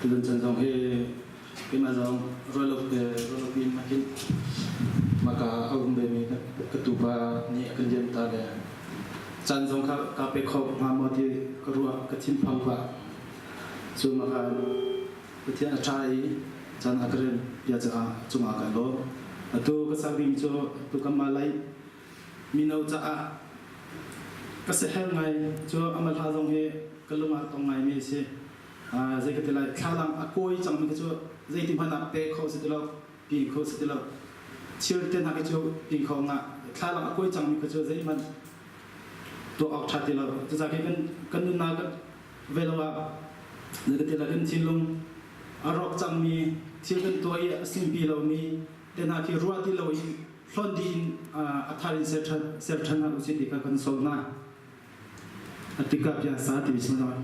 Tutan chan zong hi keimah zong rualuk te rualuk in makin maka a um ve mi ka tupa nih a kan liam ta le caan zong kha ka pe kho hnga maw ti ka ruah ka thinphang pah. Cu maka Pathian a ṭha i caan a ka rem bia caah cungah kai lawm. Atu ka sak ding cu atu kanmah lai mino caah ka siaherh ngai cu amah hla zong hi ka lung ah tong ngaimi a si. Zei ka ti lai, thlalang a kawi cangmi kha cu zeiti hmanh ah pe kho si ti lo, pin kho si ti lo. Thil te hna khi cu pin kho ngah. Thlalang a kawi cangmi kha cu zeihmanh tuah awk ṭha ti lo. Cucaah khi kan nunnak ve lo ah zei ka ti lai, kan thinlung a rawk cangmi thil kan tuah i a singpi lomi te hna khi ruah ti lo in hlonh dih in a thar in ser ṭhan hna usih ti kha kan sawm hna. Atika biasa ti si lai.